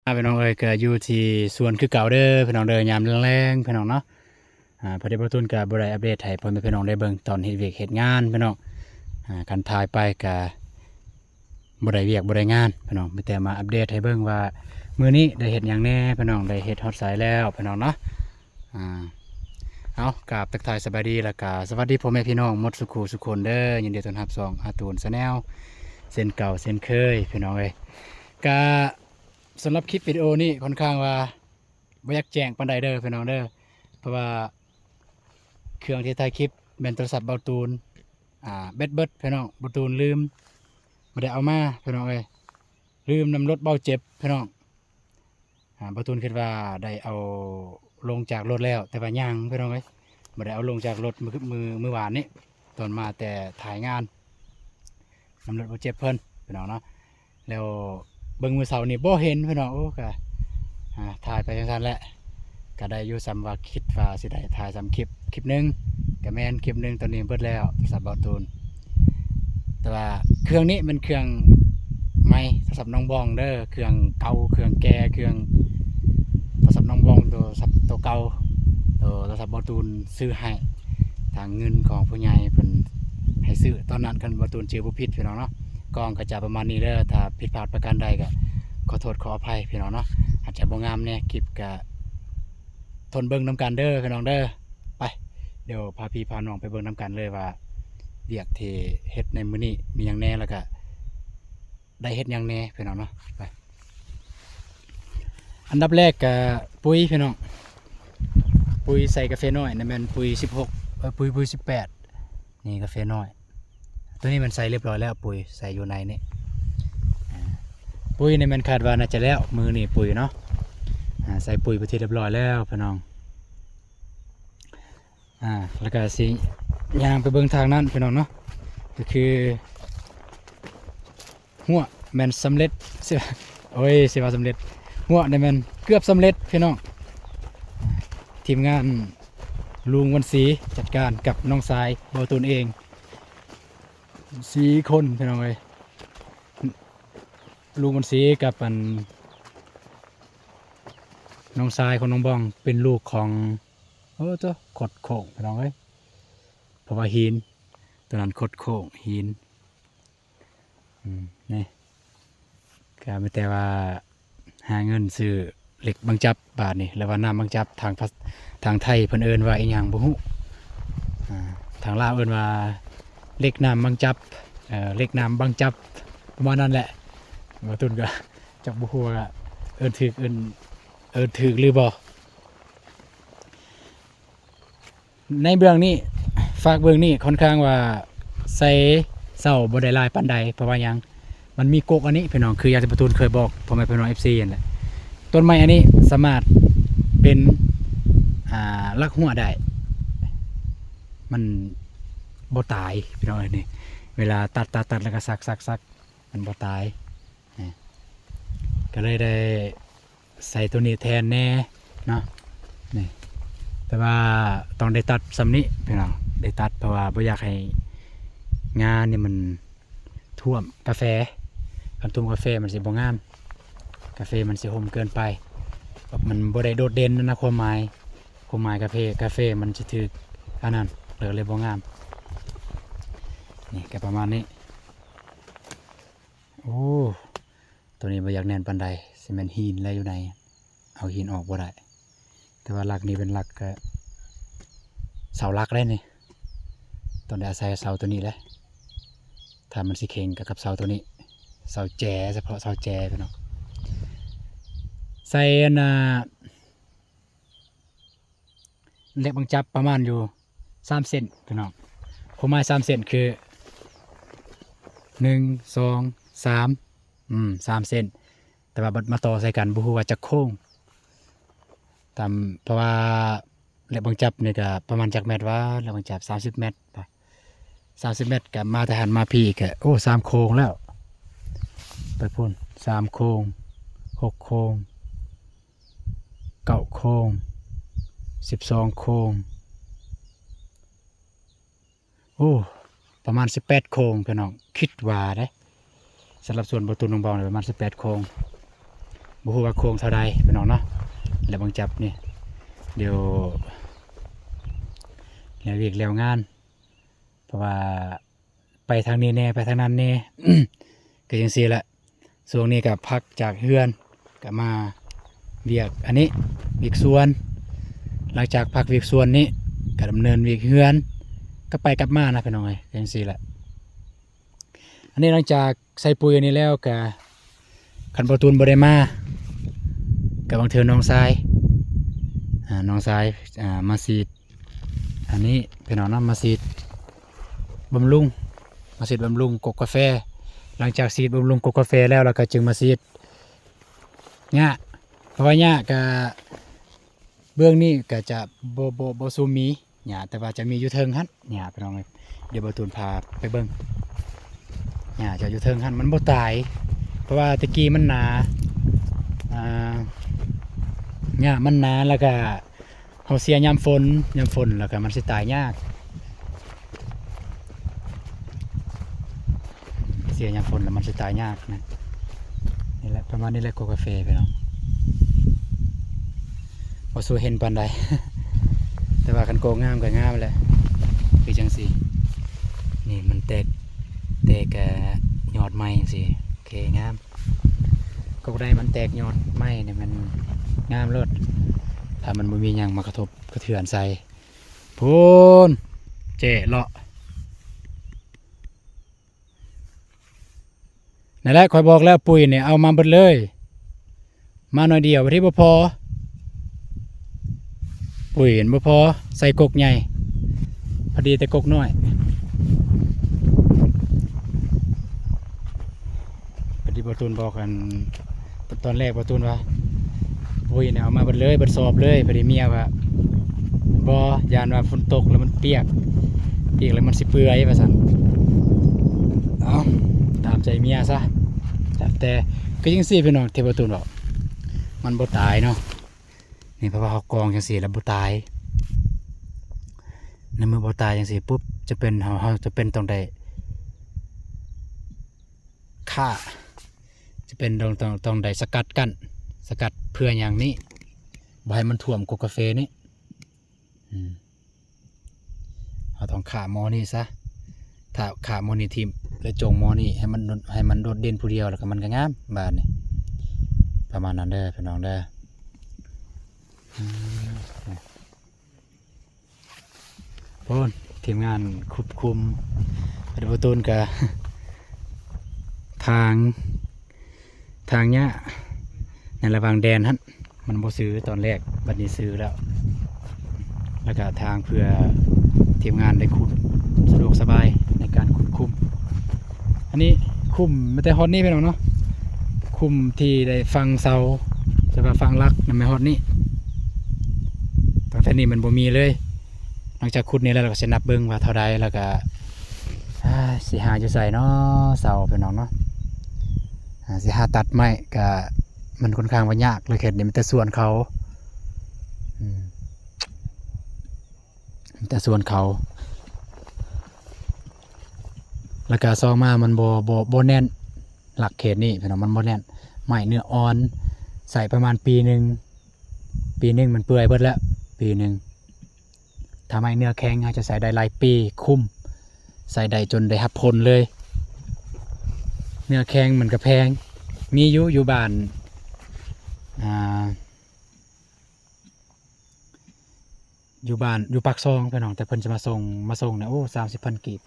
ອ່າ ພີ່ນ້ອງເອີຍ ກໍຢູ່ທີ່ສວນຄືເກົ່າເດີພີ່ນ້ອງເດີ ຍາມແລງໆ ພີ່ນ້ອງເນາະ. ອ່າ ພໍດີບ່າວຕູນກໍບໍ່ໄດ້ອັບເດດໃຫ້ພໍ່ແມ່ພີ່ນ້ອງໄດ້ເບິ່ງຕອນເຮັດວຽກເຮັດງານພີ່ນ້ອງ. ອ່າ ຄັນຖ່າຍໄປກໍບໍ່ໄດ້ວຽກບໍ່ໄດ້ງານພີ່ນ້ອງ ມີແຕ່ມາອັບເດດໃຫ້ເບິ່ງວ່າມື້ນີ້ໄດ້ເຮັດຫຍັງແດ່ພີ່ນ້ອງ ໄດ້ເຮັດຮອດໃສແລ້ວພີ່ນ້ອງເນາະ. ອ່າ ເອົາ ກາບທັກທາຍສະບາຍດີ ແລ້ວກະສະຫວັດດີພໍ່ແມ່ພີ່ນ້ອງໝົດສູ່ຄູ່ສູ່ຄົນເດີ. ຍິນດີຕ້ອນຮັບຊ່ອງອາຕູນ Channel ເຊັ່ນເກົ່າເຊັ່ນເຄີຍພີ່ນ້ອງເອີຍ. ກະສຳລັບຄລິບວິດີໂອນີ້ຂ້ອນຂ້າງວ່າບໍ່ຢາກແຈ້ງປານໃດເດີພີ່ນ້ອງເດີ ເພາະວ່າເຄື່ອງທີ່ຖ່າຍຄລິບແມ່ນໂທລະສັບບ່າວຕູນ ອ່າ ແບັດເບິດພີ່ນ້ອງ ບ່າວຕູນລືມ ບໍ່ໄດ້ເອົາມາພີ່ນ້ອງເອີຍ ລືມນຳລົດບ່າວເຈັບພີ່ນ້ອງ. ອ່າ ບ່າວຕູນຄິດວ່າໄດ້ເອົາລົງຈາກລົດແລ້ວ ແຕ່ວ່າຍັງພີ່ນ້ອງເອີຍ ບໍ່ໄດ້ເອົາລົງຈາກລົດມື້ ມື້ ມື້ວານນີ້ ຕອນມາແຕ່ຖ່າຍງານນຳລົດບ່າວເຈັບເພິ່ນພີ່ນ້ອງເນາະ. ແລ້ວເບິ່ງມື້ເຊົ້ານີ້ບໍ່ເຫັນພີ່ນ້ອງ ໂອ້ ກະ ອ່າ ຖ່າຍໄປຈັ່ງຊັ້ນແຫຼະ ກະໄດ້ຢູ່ ສ່ຳວ່າຄິດວ່າຊິໄດ້ຖ່າຍສ່ຳຄລິບ ຄລິບໜຶ່ງ ກະແມ່ນຄລິບໜຶ່ງ ຕອນນີ້ເບິດແລ້ວໂທລະສັບບ່າວຕູນ. ແຕ່ວ່າເຄື່ອງນີ້ແມ່ນເຄື່ອງໃໝ່ ໂທລະສັບນ້ອງບອງເດີ ເຄື່ອງເກົ່າ ເຄື່ອງແກ່ ເຄື່ອງ ໂທລະສັບນ້ອງບອງ ໂທລະສັບໂຕເກົ່າ ໂຕ ໂທລະສັບບ່າວຕູນຊື້ໃຫ້ ທາງເງິນຂອງຜູ້ໃຫຍ່ເພິ່ນໃຫ້ຊື້ຕອນນັ້ນ ຄັນບ່າວຕູນຈື່ບໍ່ຜິດພີ່ນ້ອງເນາະ. ກ້ອງກໍຈະປະມານນີ້ເດີ ຖ້າຜິດພາດປະການໃດກໍຂໍໂທດຂໍອະໄພພີ່ນ້ອງເນາະ ອາດຈະບໍ່ງາມແດ່ ຄລິບກໍ ທົນເບິ່ງນຳກັນເດີພີ່ນ້ອງເດີ. ໄປ ດຽວພາພີ່ພານ້ອງໄປເບິ່ງນຳກັນເລີຍວ່າ ວຽກທີ່ເຮັດໃນມື້ນີ້ມີຫຍັງແດ່ ແລ້ວກະໄດ້ເຮັດຫຍັງແດ່ພີ່ນ້ອງເນາະ. ໄປ ອັນດັບແລກກະປຸ໋ຍພີ່ນ້ອງ ປຸ໋ຍໃສ່ກາເຟນ້ອຍ ນັ້ນແມ່ນປຸ໋ຍສິບຫົກ ເອີ ປຸ໋ຍ ປຸ໋ຍສິບແປດ ນີ້ກາເຟນ້ອຍ ໂຕນີ້ມັນໃສ່ຮຽບຮ້ອຍແລ້ວ ປຸ໋ຍໃສ່ຢູ່ໃນນີ້. ອ່າ ປຸ໋ຍນີ້ແມ່ນຄາດວ່າໜ້າຈະແລ້ວມື້ນີ້ ປຸ໋ຍເນາະ. ອ່າ ໃສ່ປຸ໋ຍເປັນທີ່ຮຽບຮ້ອຍແລ້ວພີ່ນ້ອງ. ອ່າ ແລ້ວກະຊິຍ່າງໄປເບິ່ງທາງນັ້ນພີ່ນ້ອງເນາະ ກໍຄືຮົ້ວແມ່ນສຳເລັດ ຊິ ໂອ້ຍ ຊິວ່າສຳເລັດ ຮົ້ວນີ້ແມ່ນເກືອບສຳເລັດພີ່ນ້ອງ. ທີມງານລຸງວັນສີຈັດການກັບນ້ອງຊາຍບ່າວຕູນເອງ ສີ່ຄົນພີ່ນ້ອງເອີຍ. ລຸງວັນສີກັບອັນນ້ອງຊາຍຂອງນ້ອງບອງ ເປັນລູກຂອງ ໂອ້ໂຕ ຄົດໂຄ້ງພີ່ນ້ອງເອີຍ ເພາະວ່າຫີນ ໂຕນັ້ນຄົດໂຄ້ງຫີນ. ອືມ ນີ້ ກໍມີແຕ່ວ່າຫາເງິນຊື້ເຫຼັກບັງຈັບບາດນີ້ ຫຼືວ່ານ້ຳບັງຈັບ ທາງພາ ທາງໄທເພິ່ນເອີ້ນວ່າອີ່ຫຍັງບໍ່ຮູ້ ອ່າ ທາງລາວເອີ້ນວ່າເຫຼັກນ້ຳບັງຈັບ ເອີ ເຫຼັກນ້ຳບັງຈັບ ປະມານນັ້ນແຫຼະ. ບ່າວຕູນກໍຈັກບໍ່ຮູ້ວ່າເອີ້ນຖືກ ເອີ້ນ ເອີ້ນຖືກຫຼືບໍ່. ໃນເບື້ອງນີ້ ຟາກເບື້ອງນີ້ຂ້ອນຂ້າງວ່າໃສ່ເສົາບໍ່ໄດ້ຫຼາຍປານໃດ ເພາະວ່າຫຍັງ ມັນມີກົກອັນນີ້ພີ່ນ້ອງ ຄືຢ່າງທີ່ບ່າວຕູນເຄີຍບອກພໍ່ແມ່ພີ່ນ້ອງເອັຟຊີຫັ້ນແຫຼະ ຕົ້ນໄມ້ອັນນີ້ສາມາດເປັນ ອ່າ ຫຼັກຮົ້ວໄດ້ ມັນບໍ່ຕາຍພີ່ນ້ອງເອີຍ. ນີ້ ເວລາຕັດ ຕັດ ຕັດ ແລ້ວກໍສັກ ສັກ ສັກ ມັນບໍ່ຕາຍ ນີ້ ກໍເລີຍໄດ້ ໃສ່ໂຕນີ້ແທນແດ່ເນາະ ນີ້ ແຕ່ວ່າຕ້ອງໄດ້ຕັດຊ່ຳນີ້ພີ່ນ້ອງ ໄດ້ຕັດ ເພາະວ່າບໍ່ຢາກໃຫ້ງານີ້ມັນຖ້ວມກາແຟ ຄັນຖ້ວມກາແຟມັນຊິບໍ່ງາມ ກາເຟມັນຊິຫົ່ມເກີນໄປ ມັນບໍ່ໄດ້ໂດດເດັ່ນນະ ຄວາມໝາຍ ຄວາມໝາຍກາເຟ ກາເຟມັນຊິຖືກອັນນັ້ນ ເລີຍ ເລີຍບໍ່ງາມ. ນີ້ກໍປະມານນີ້. ໂອ້ ໂຕນີ້ບໍ່ຢາກແໜ້ນປານໃດ ຊິແມ່ນຫີນແຫຼະຢູ່ໃນ ເອົາຫີນອອກບໍ່ໄດ້ ແຕ່ວ່າຫຼັກນີ້ເປັນຫຼັກ ເອີ ເສົາຫຼັກເດ້ນີ້ ຕ້ອງໄດ້ອາໄສເສົາໂຕນີ້ແຫຼະ ຖ້າມັນຊິເຄັ່ງກໍກັບເສົາໂຕນີ້ ເສົາແຈ ສະເພາະເສົາແຈພີ່ນ້ອງ. ໃສ່ອັນນ່າ ເຫຼັກບັງຈັບປະມານຢູ່ສາມເສັ້ນພີ່ນ້ອງ ຄວາມໝາຍສາມເສັ້ນຄື ໜຶ່ງ ສອງ ສາມ ອືມ ສາມເສັ້ນ ແຕ່ວ່າບັດມາຕໍ່ໃສ່ກັນບໍ່ຮູ້ວ່າຈັກໂຄ້ງ ຕາມ ເພາະວ່າເຫຼັກບັງຈັບນີ້ກະປະມານຈັກແມັດວະ ເຫຼັກບັງຈັບສາມສິບແມັດ ສາມສິບແມັດ ກະມາແຕ່ຫັ້ນມາພີ້ກະ ໂອ້ ສາມໂຄ້ງແລ້ວ ໄປພຸ້ນ ສາມໂຄ້ງ ຫົກໂຄ້ງ ເກົ້າໂຄ້ງ ສິບສອງໂຄ້ງ ໂອ້ ປະມານສິບແປດໂຄ້ງພີ່ນ້ອງ ຄິດວ່າເດ້ ສຳລັບສວນບ່າວຕູນນ້ອງບອງນີ້ປະມານສິບແປດໂຄ້ງ. ບໍ່ຮູ້ວ່າໂຄ້ງເທົ່າໃດພີ່ນ້ອງເນາະ. ແລ້ວເບິ່ງຈັບນີ້ ດຽວ ແລ້ວວຽກແລ້ວງານ ເພາະວ່າໄປທາງນີ້ແດ່ ໄປທາງນັ້ນແດ່ ກໍຈັ່ງຊີ້ແຫຼະ. ຊ່ວງນີ້ກໍພັກຈາກເຮືອນ ກໍມາວຽກອັນນີ້ ວຽກສວນ. ຫຼັງຈາກພັກວຽກສວນນີ້ ກໍດຳເນີນວຽກເຮືອນ ກັບໄປກັບມານະພີ່ນ້ອງເອີຍ ຈັ່ງຊີ້ແຫຼະ. ອັນນີ້ຫຼັງຈາກໃສ່ປຸ໋ຍອັນນີ້ແລ້ວກະ ຄັນບໍ່ຕູນບໍ່ໄດ້ມາ ກະບາງເທື່ອນ້ອງຊາຍ ອາ ນ້ອງຊາຍ ອາ ມາສີດ ອັນນີ້ພີ່ນ້ອງເນາະ ມາສີດບຳລຸງ ມາສີດບຳລຸງກົກກາແຟ. ຫຼັງຈາກສີດບຳລຸງກົກກາແຟແລ້ວ ແລ້ວກໍຈຶ່ງມາສີດຫຍ້າ ເພາະວ່າຫຍ້າກະ ເບື້ອງນີ້ກໍຈະບໍ່ ບໍ່ ບໍ່ຊຸມມີຫຍ້າ ແຕ່ວ່າຈະມີຢູ່ເທິງຫັ້ນຫຍ້າພີ່ນ້ອງເອີຍ. ດຽວບ່າວຕູນພາໄປເບິ່ງ ຫຍ້າຈະຢູ່ເທິງຫັ້ນ ມັນບໍ່ຕາຍ ເພາະວ່າແຕ່ກີ້ມັນໜາ ອ່າ ຫຍ້າມັນໜາ ແລ້ວກະເຮົາເສຍຍາມຝົນ ຍາມຝົນແລ້ວກະມັນຊິຕາຍຍາກ. ເສຍຍາມຝົນແລ້ວມັນຊິຕາຍຍາກນະ. ນີ້ແຫຼະ ປະມານນີ້ແຫຼະ ກົກກາແຟພີ່ນ້ອງ ບໍ່ສູ້ເຫັນປານໃດ ແຕ່ວ່າຄັນກົກງາມກໍງາມແຫຼະ ຄືຈັ່ງຊີ້. ນີ້ມັນແຕກ ແຕກ ອາ ຍອດໃໝ່ຈັ່ງຊີ້ ໂອເຄ ງາມ. ກົກໃດມັນແຕກຍອດໃໝ່ນີ້ມັນງາມໂລດ ຖ້າມັນບໍ່ມີຫຍັງມາກະທົບກະເທືອນໃສ່. ພຸ້ນ ເຈ້ເລາະ ນັ້ນແຫຼະ ຂ້ອຍບອກແລ້ວ ປຸ໋ຍນີ້ເອົາມາເບິດເລີຍ ມາໜ້ອຍດຽວ ບາດນີ້ບໍ່ພໍ ປຸ໋ຍນີ້ບໍ່ພໍໃສ່ກົກໃຫຍ່ ພໍດີແຕ່ກົກນ້ອຍ. ພໍດີບ່າວຕູນບອກ ອັນ ຕອນແລກບ່າວຕູນວ່າ ປຸ໋ຍນີ້ເອົາມາເບິດເລີຍ ເບິດສອບເລີຍ. ພໍດີເມຍວ່າ ບໍ່ ຢ້ານວ່າຝົນຕົກແລ້ວມັນປຽກ ປຽກແລ້ວມັນຊິເປື່ອຍວ່າຊັ້ນ. ເອົາ ຕາມໃຈເມຍຊະ ແຕ່ ແຕ່ ຄືຈັ່ງຊີ້ພີ່ນ້ອງ ທີ່ບ່າວຕູນເວົ້າ ມັນບໍ່ຕາຍເນາະ. ນີ້ ເພາະວ່າເຮົາກອງຈັ່ງຊີ້ແລ້ວບໍ່ຕາຍ ໃນເມື່ອບໍ່ຕາຍຈັ່ງຊີ້ປຸບ ຈະເປັນ ເຮົາ ເຮົາຈະເປັນຕ້ອງໄດ້ຂ້າ ຈະເປັນຕ້ອງ ຕ້ອງ ຕ້ອງໄດ້ສະກັດກັ້ນ ສະກັດເພື່ອຫຍັງນີ້ ບໍ່ໃຫ້ມັນຖ້ວມກົກກາເຟນີ້. ອືມ ເຮົາຕ້ອງຂ້າໝໍນີ້ຊະ ຖ້າຂ້າໝໍນີ້ຖິ້ມ ແລ້ວຈົ່ງໝໍນີ້ໃຫ້ມັນ ໃຫ້ມັນໂດດເດັ່ນຜູ້ດຽວ ແລ້ວກໍມັນກໍງາມບາດນີ້. ປະມານນັ້ນເດີພີ່ນ້ອງເດີ. ອືມ ໂອ້ ທີມງານຄວບຄຸມ ປະຕູນກະ ທາງ ທາງຫຍ້າໃນລະຫວ່າງແດນຫັ້ນ ມັນບໍ່ຊື່ຕອນແລກ ບັດນີ້ຊື່ແລ້ວ ແລ້ວກະທາງເພື່ອທີມງານໄດ້ຂຸດ ສະດວກສະບາຍໃນການຂຸດຂຸມ. ອັນນີ້ຂຸມແມ່ນແຕ່ຮອດນີ້ພີ່ນ້ອງເນາະ ຂຸມທີ່ໄດ້ຝັງເສົາ ແຕ່ວ່າຝັງຫຼັກນຳແມ່ນຮອດນີ້ ຕັ້ງແຕ່ນີ້ມັນບໍ່ມີເລີຍ. ຫຼັງຈາກຂຸດນີ້ແລ້ວ ເຮົາກໍຊິນັບເບິ່ງວ່າເທົ່າໃດ ແລ້ວກໍ ອ່າ ຊິຫາຢູ່ໃສເນາະ ເສົາພີ່ນ້ອງເນາະ. ອ່າ ຊິຫາຕັດໄມ້ກະມັນຄ່ອນຂ້າງວ່າຍາກເລີຍ ເຂດນີ້ມີແຕ່ສວນເຂົາ ອືມ ມີແຕ່ສວນເຂົາ. ແລ້ວກະສອງມາມັນບໍ່ ບໍ່ ບໍ່ແໜ້ນ ຫຼັກເຂດນີ້ພີ່ນ້ອງ ມັນບໍ່ແໜ້ນ ໄມ້ເນື້ອອ່ອນ ໃຊ້ປະມານປີໜຶ່ງ ປີໜຶ່ງມັນເປື່ອຍເບິດແລ້ວ ປີໜຶ່ງ. ຖ້າໄມ້ເນື້ອແຂງ ເຮົາຈະໃຊ້ໄດ້ຫຼາຍປີ ຄຸ້ມ ໃຊ້ໄດ້ຈົນໄດ້ຮັບຜົນເລີຍ. ເນື້ອແຂງມັນກະແພງ ມີຢູ່ ຢູ່ບ້ານ ອ່າ ຢູ່ບ້ານ ຢູ່ປາກຊ່ອງພີ່ນ້ອງ ແຕ່ເພິ່ນຈະມາສົ່ງ ມາສົ່ງນະ ໂອ້ ສາມສິບພັນກີບ.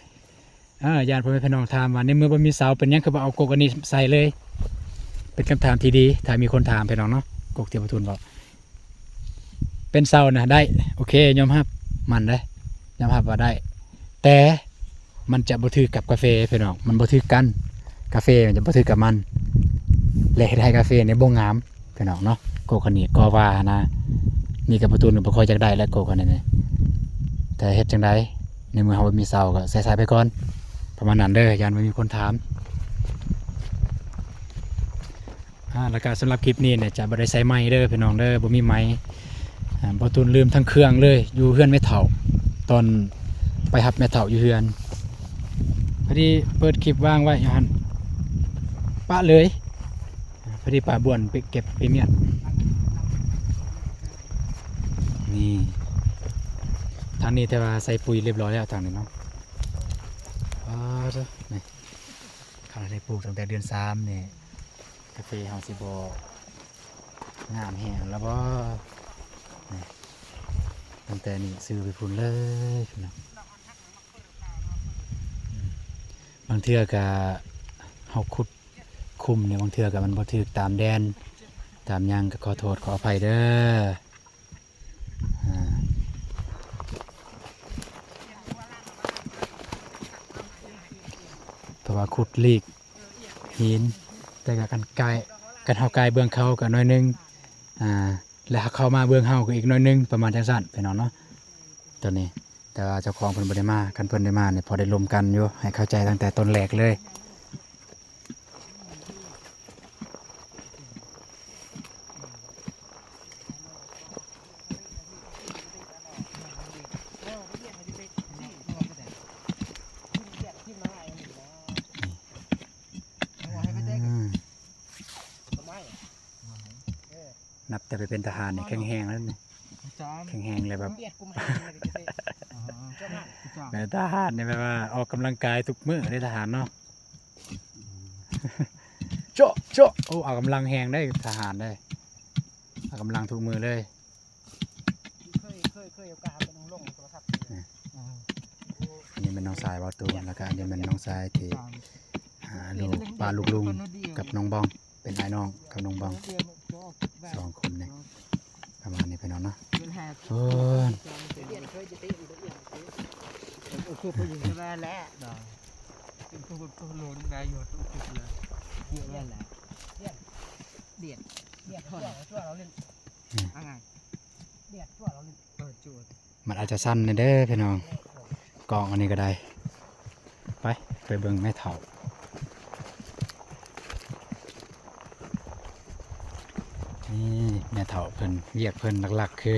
ເອີ ຢ້ານພໍ່ແມ່ພີ່ນ້ອງຖາມວ່າ ໃນເມື່ອບໍ່ມີເສົາ ເປັນຫຍັງຄືບໍ່ເອົາກົກອັນນີ້ໃສ່ເລີຍ? ເປັນຄຳຖາມທີ່ດີ ຖ້າມີຄົນຖາມພີ່ນ້ອງເນາະ ກົກທີ່ບ່າວຕູນບອກ ເປັນເສົານະ ໄດ້ ໂອເຄ ຍອມຮັບ ໝັ້ນເດ້ ຍອມຮັບວ່າໄດ້ ແຕ່ມັນຈະບໍ່ຖືກກັບກາເຟພີ່ນ້ອງ ມັນບໍ່ຖືກກັນ ກາເຟມັນຈະບໍ່ຖືກກັບມັນ ແລະ ເຮັດໃຫ້ກາເຟນີ້ບໍ່ງາມພີ່ນ້ອງເນາະ. ກົກອັນນີ້ກໍວ່ານະ ນີ້ກະບ່າວຕູນກໍບໍ່ຄ່ອຍຢາກໄດ້ແຫຼະ ກົກອັນນີ້ ແຕ່ເຮັດຈັ່ງໃດ ໃນເມື່ອເຮົາບໍ່ມີເສົາກໍໃສ່ໆໄປກ່ອນ ປະມານນັ້ນເດີ ຢ້ານວ່າມີຄົນຖາມ. ອ່າ ແລ້ວກະສຳລັບຄລິບນີ້ເນຍ ຈະບໍ່ໄດ້ໃສ່ໄມເດີພີ່ນ້ອງເດີ ບໍ່ມີໄມ. ອ່າ ບ່າວຕູນລືມທັງເຄື່ອງເລີຍ ຢູ່ເຮືອນແມ່ເຖົ້າ ຕອນໄປຮັບແມ່ເຖົ້າຢູ່ເຮືອນ ພໍດີເປີດຄລິບວາງໄວ້ຢູ່ຫັ້ນ ປະເລີຍ. ພໍດີປາບ້ວນໄປເກັບໄປມ້ຽນ. ນີ້ ທາງນີ້ແຕ່ວ່າໃສ່ປຸ໋ຍລຽບຮ້ອຍແລ້ວທາງນີ້ເນາະ. ອາ ນີ້ ຄັນໄດ້ປູກຕັ້ງແຕ່ເດືອນສາມນີ້ ກາເຟເຮົາຊິບໍ່ງາມແຮງລະບໍ? ນີ້ ຕັ້ງແຕ່ນີ້ຊື້ໄປພຸ້ນເລີຍພີ່ນ້ອງ. ບາງເທື່ອກະເຮົາຂຸດຂຸມນີ້ ບາງເທື່ອກະມັນບໍ່ຖືກຕາມແດນຕາມຫຍັງ ກະຂໍໂທດຂໍອະໄພເດີ. ອາ ເພາະວ່າຂຸດລີກຫີນ ແຕ່ກະຄັນກາຍ ຄັນເຮົາກາຍເບື້ອງເຂົາກະໜ້ອຍໜຶ່ງ ອາ ແລະເຂົ້າມາເບື້ອງເຮົາກະອີກໜ້ອຍໜຶ່ງ ປະມານຈັ່ງຊັ້ນພີ່ນ້ອງເນາະ ໂຕນີ້. ແຕ່ວ່າເຈົ້າຂອງເພິ່ນບໍ່ໄດ້ມາ ຄັນເພິ່ນໄດ້ມານີ້ພໍໄດ້ລົມກັນຢູ່ ໃຫ້ເຂົ້າໃຈຕັ້ງແຕ່ຕົ້ນແລກເລີຍ. ອືມ ນັບແຕ່ໄປເປັນທະຫານນີ້ແຂງແຮງແລ້ວນີ້ ແຂງແຮງແລ້ວແບບ ແບບທະຫານນີ້ແບບວ່າອອກກຳລັງກາຍທຸກມື້ເດ້ທະຫານເນາະ. ເຈາະ ເຈາະ ໂອ້ ອອກກຳລັງແຮງເດ້ທະຫານເດ້ ອອກກຳລັງທຸກມື້ເລີຍ. ເຄີຍ ເຄີຍ ເຄີຍເອົາການລົງໂທລະທັດ. ອັນນີ້ແມ່ນນ້ອງຊາຍບ່າວຕູນ ແລ້ວກະອັນນີ້ແມ່ນນ້ອງຊາຍທີ່ ອາ ລູກປ້າລູກລຸງກັບນ້ອງບອງ ເປັນອ້າຍນ້ອງກັບນ້ອງບອງ ສອງຄົນນີ້ ປະມານນີ້ພີ່ນ້ອງເນາະ. ໂອ້ຍ ມັນອາດຈະສັ່ນແດ່ເດີພີ່ນ້ອງ ກ້ອງອັນນີ້ກະໄດ້. ໄປ ໄປເບິ່ງແມ່ເຖົ້າ. ນີ້ແມ່ເຖົ້າເພິ່ນ ວຽກເພິ່ນຫຼັກໆຄື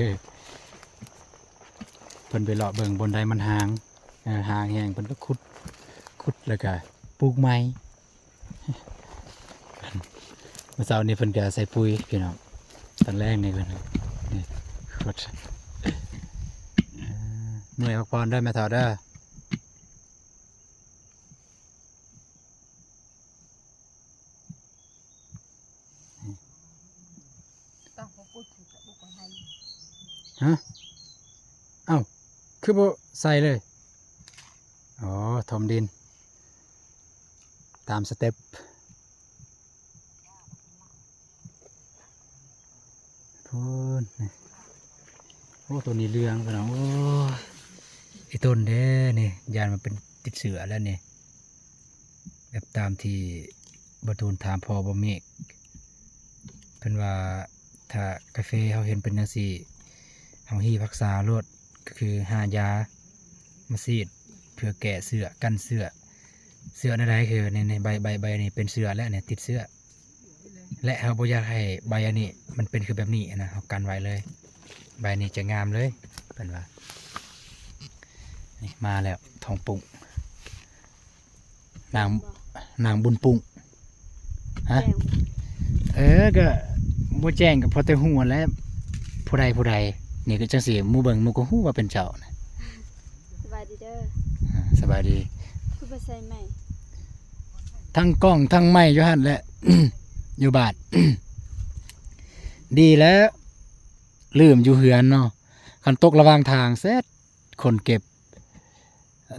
ເພິ່ນໄປເລາະເບິ່ງບ່ອນໃດມັນຫາງ ເອີ ຫາງແຮງ ເພິ່ນກະຂຸດ ຂຸດແລ້ວກະປູກໃໝ່. ມື້ເຊົ້ານີ້ເພິ່ນກະໃສ່ປຸ໋ຍພີ່ນ້ອງ ຕອນແລງນີ້ເພິ່ນ ນີ້ ຂຸດ. ເອີ ເມື່ອຍພັກຜ່ອນເດີແມ່ເຖົ້າເດີ. ຮະ ເອົ້າ ຄືບໍ່ໃສ່ເລີຍ? ອໍ ຖົມດິນຕາມສະເຕັບພຸ້ນ. ໂອ້ ໂຕນີ້ເຫຼືອງພີ່ນ້ອງ ໂອ້ ອີຕົ້ນເດ້ນີ້ ຢ້ານມັນເປັນຕິດເຊື້ອແລ້ວນີ້. ແບບຕາມທີ່ບ່າວຕູນຖາມພໍ່ບ່າວເມກ ເພິ່ນວ່າຖ້າກາເຟເຮົາເຫັນເປັນຈັ່ງຊີ້ ເຮົາຮີບຮັກສາໂລດ ກະຄືຫາຢາມາສີດເພື່ອແກ້ເຊື້ອ ກັນເຊື້ອ. ເຊື້ອແນວໃດ? ຄືໃນ ໃນໃບ ໃບ ໃບນີ້ເປັນເຊື້ອແລ້ວນີ້ ຕິດເຊື້ອ. ແລະເຮົາບໍ່ຢາກໃຫ້ໃບອັນນີ້ມັນເປັນຄືແບບນີ້ນະ ເຮົາກັນໄວ້ເລີຍ ໃບນີ້ຈະງາມເລີຍ ເພິ່ນວ່າ. ນີ້ມາແລ້ວ ທອງປຸ້ງ ນາງ ນາງບຸນປຸ້ງ. ຮະ? ແຈ້ງ ເອີ ກະບໍ່ແຈ້ງກະພໍແຕ່ຮູ້ຫັ້ນແຫຼະ ຜູ້ໃດຜູ້ໃດ. ນີ້ກະຈັ່ງຊີ້ ໝູ່ເບິ່ງໝູ່ກະຮູ້ວ່າເປັນເຈົ້ານະ. ສະບາຍດີເດີ. ອາ ສະບາຍດີ. ຄືບໍ່ໃສ່ໄມ? ທັງກ້ອງທັງໄມຢູ່ຫັ້ນແຫຼະ ຢູ່ບ້ານ. ດີແລ້ວ ລືມຢູ່ເຮືອນເນາະ ຄັນຕົກລະຫວ່າງທາງແຊດ ຄົນເກັບ.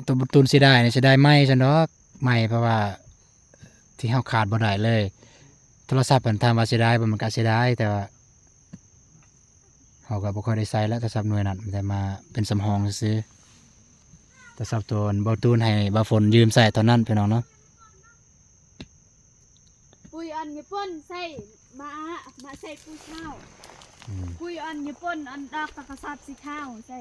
ໂຕບຸນຕູນເສຍດາຍ ເສຍດາຍໄມຊັ້ນດອກ ໄມ ເພາະວ່າທີ່ເຮົາຂາດບໍ່ໄດ້ເລີຍ. ໂທລະສັບຫັ້ນ ຖາມວ່າເສຍດາຍບໍ່? ມັນກະເສຍດາຍ ແຕ່ວ່າ ເຮົາກະບໍ່ຄ່ອຍໄດ້ໃຊ້ແລ້ວ ໂທລະສັບໜ່ວຍນັ້ນ ແຕ່ມາເປັນສຳຮອງຊື່ໆ. ໂທລະສັບໂຕບ່າວຕູນໃຫ້ບ່າວຝົນຢືມໃຊ້ເທົ່ານັ້ນພີ່ນ້ອງເນາະ. ປຸ໋ຍອ່ອນຍີ່ປຸ່ນໃສ່ມາ ມາໃສ່ປຸ໋ຍຂາວ. ອືມ ປຸ໋ຍອ່ອນຍີ່ປຸ່ນ ອັນດອກກະສັບສີຂາວໃສ່.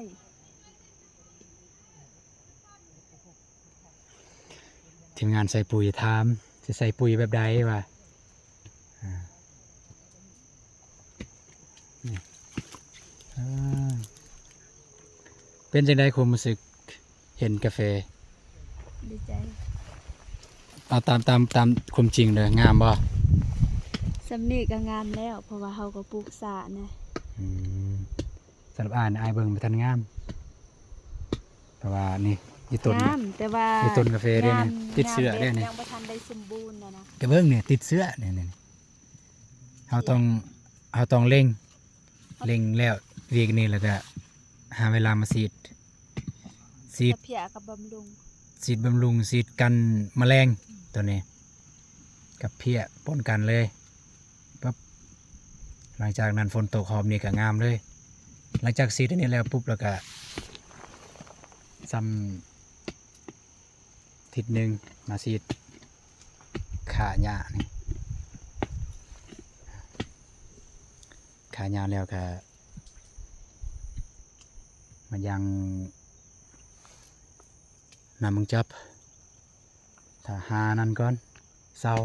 ທີມງານໃສ່ປຸ໋ຍຖາມ ຊິໃສ່ປຸ໋ຍແບບໃດວ່າ. ອາ ນີ້ ເອີ ເປັນຈັ່ງໃດຄວາມຮູ້ສຶກເຫັນກາເຟ? ດີໃຈ. ເອົາຕາມ ຕາມ ຕາມຄວາມຈິງເດີ ງາມບໍ່? ສ ຊ່ຳນີ້ກໍງາມແລ້ວ ເພາະວ່າເຮົາກໍປູກຊ້ານະ. ອືມ ສຳລັບອ້າຍນະ ອ້າຍເບິ່ງບໍ່ທັນງາມ ເພາະວ່ານີ້ ອີຕົ້ນ ງາມ ແຕ່ວ່າ ອີຕົ້ນກາເຟເດ້ນີ້ ງາມ ຕິດເຊື້ອເດ້ນີ້ ຍັງບໍ່ທັນໄດ້ສົມບູນນະນະ. ກໍເບິ່ງນີ້ ຕິດເຊື້ອນີ້ ນີ້ ເຮົາຕ້ອງ ເຮົາຕ້ອງເລັ່ງ ເລັ່ງແລ້ວວຽກນີ້ ແລ້ວກໍຫາເວລາມາສີດ ສີດ ກັບເພຍກັບບຳລຸງ ສີດບຳລຸງ ສີດກັນມະແລງ ຕົວນີ້ ກັບເພຍປົນກັນເລີຍ ປັບ. ຫຼັງຈາກນັ້ນຝົນຕົກຮອບນີ້ກໍງາມເລີຍ. ຫຼັງຈາກສີດອັນນີ້ແລ້ວປຸບ ແລ້ວກໍຊ່ຳ ທິດໜຶ່ງມາສີດຂ້າຫຍ້ານີ້ ຂ້າຫຍ້າແລ້ວກະມາຍັງນ້ຳມັງຈັບ ຖ້າຫານັ້ນກ່ອນ ເຊົາ.